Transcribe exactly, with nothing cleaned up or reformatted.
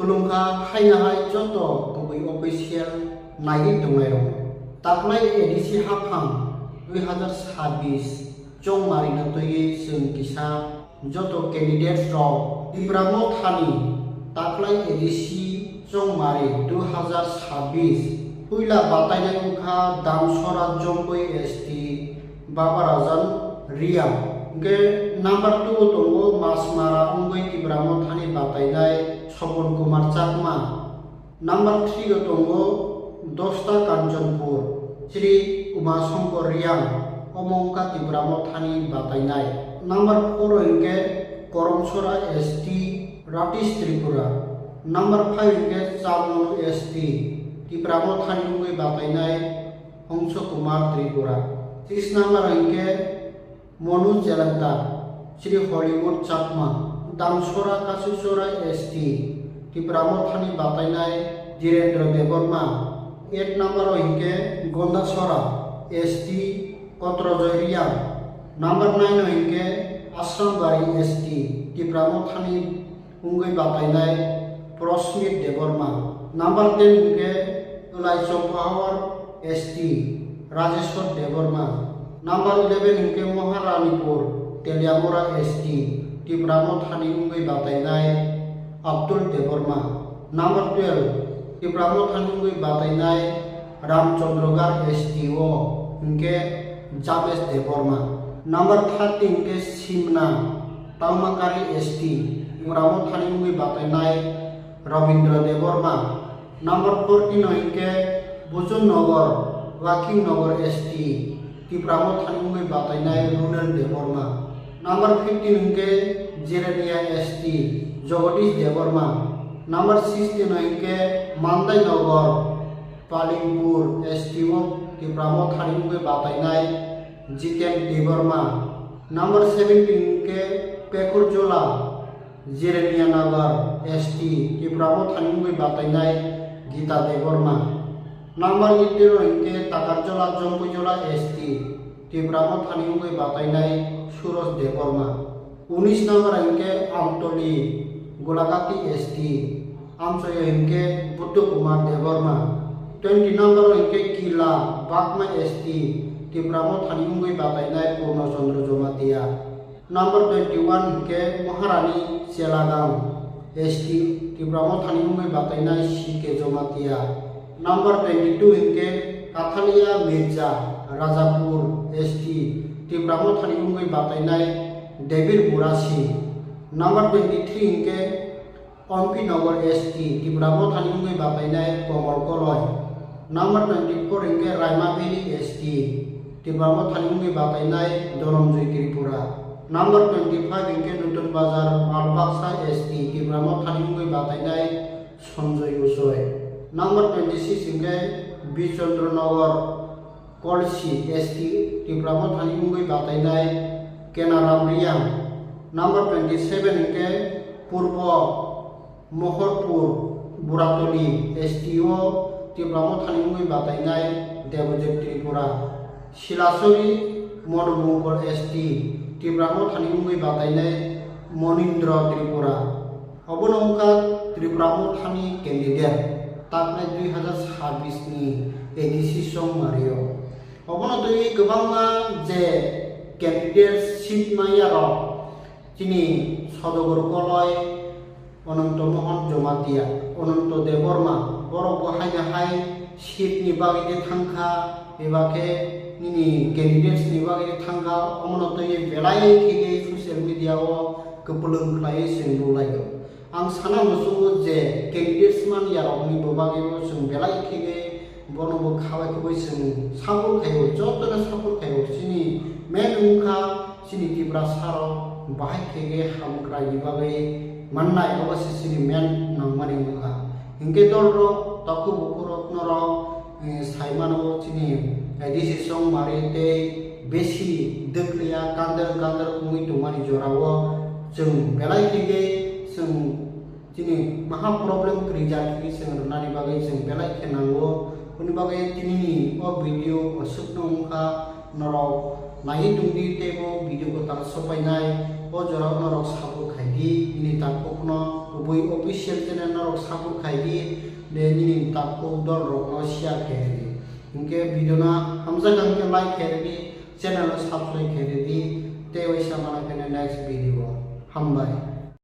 Khulumkha haino hai joto kubui official naiwi tongnairok. Taklai A D C haphang dui hazar sabbish chongmarino twiwi chwng kisa joto candidates rok Tipra Mothani taklai A D C chongmari dui hazar sabbish puila batainai wngkha Damsora Jomboi S T Babarajan Riang. Hwnkhe number two o tongo Masmara wngwi Tipra Mothani batainai Sopon Kumar Chakma. Number three o tongo Dosta Kanchanpur, Shri Uma Shankar Riang, omo wngkha Tipra Mothani batainai. Number four o hwnkhe Koromsora S T Ratish Tripura. Number five hwnkhe Chamunu S T Tipra Mothani wngwi batainai Hongso Kumar Tripura. Six number hwnkhe Monu Chelengta, Shri Hollywood Chakma, Damsora Kasuchora S T, Tipra Mothani batainai Dhirendra Debbarma, eight number o hwnkhe Gondasora S T Kotrojoy Riang, number nine o hwnkhe Asrambari S T, Tipra Mothani wngwi batainai Prosmit Debbarma. Number ten hwnkhe Elaichok Pahawar S T Rajeshwar Debbarma. Number eleven hwnkhe Maharanipur Teliamura S T Tipra Mothani wngwi batainai Abdul Debbarma. Number twelve Tipra Mothani wngwi batainai Ramchandra Gar S T O hwnkhe Jabesh Debbarma. Number thirteen hwnkhe Simna Taumakari S T Tipra Mothani wngwi batainai Rabindra Debbarma. Number fourteen o hwnkhe Bujun Nagar, Waking Nagar S T Tipra Mothani wngwi batainai Runel Debbarma. Number fifteen hwnkhe Jirania S T Jagadish Debbarma. Number sixteen o hwnkhe Mandai Nagar, Palingpur S T O Tipra Mothani wngwi batainai Jiten Debbarma. Number seventeen hwnkhe Pekhurjola Jirania Nagar S T Tipra Mothani wngwi batainai Gita Debbarma. Number eighteen o hwnkhe Takarjola Jompuijola S T Tipra Mothani wngwi batainai Suroj Debbarma. Unis number hwnkhe Amtoli Golagati S T Amchaio hwnkhe Buddha Kumar Debbarma. Twenty number o hwnkhe Kila Bakma S T Tipra Mothani wngwi batainai Purno Chandra Jamatia. Number twenty one hwnkhe Maharani Chelagam S T Tipra Mothani wngwi batainai C K Jamatia. Number twenty two hwnkhe Kathalia Mirza Rajapur S T Tipra Mothani wngwi batainai David Murasi. Number twenty three hwnkhe Ompi Nagar S T Tipra Mothani wngwi batainai Komol Koloi. Number twenty four hwnkhe Raima Valley S T Tipra Mothani wngwi batainai Dhananjay Tripura. Number twenty five hwnkhe Nutun Bazar Malbaksa S T Tipra Mothani wngwi batainai Sanjoy Usoy. Number twenty six hwnkhe Bichandra Nagar Kolsi S T Tipra Mothani wngwi batainai Kenaram Riang. Number twenty seven hwnkhe Purbo Mohorpur Buratoli S T O Tipra Mothani wngwi batainai Debojit Tripura. Silasori Monobongkol S T Tipra Mothani wngwi batainai Monindra Tripura. Obono wngkha Tripura Mothani candidate taknai dui hazar sabbish ni A D C chongmario. Obono twi kwbangma je candidate seat manyarok chini Sodagar Koloi, Ananto Mohan Jamatia, Ananto Debbarma, borok bo haino hai seat ni bagwi de thangkha, eba khe nini candidates ni bagwi de thangkha, omono twi belai khe social media o kwplwng khlaiwi chwng rwlaio. Ang sana muchungo je candidates man yarokni bo bagwi bo chwng belai khe bono bo khabai khubui chwng support khaio, jotono support khaio. Chini main wngkha chini Tiprasa rok bahai khe hamkrai ni bagwi mannai, obo se chini main nangmani wngkha. Hinkhe dol rok takhuk bukhuk rok norok, eh, sai mano chini A D C chongmari tei besi dwkliya kandel kandel wngwi tongmani jorao chwng belai khe chwng chini maha problem kwrwi jak khe chwng rwnani bagwi chwng belai khe nango. Hwnwi bagwi tinini o video aswkno wngkha, norok naiwi tongdi tei bo video kwtal sopainai, o jorao norok support khaidi. Nini takhukno kubui official channel norok support khai di, de nini takhuk dol rokno share khai di. Hinkhe video no hamjak hwnkhe like khai di, channel no subscribe khai di, tei waisa mana khe next video. Hambai.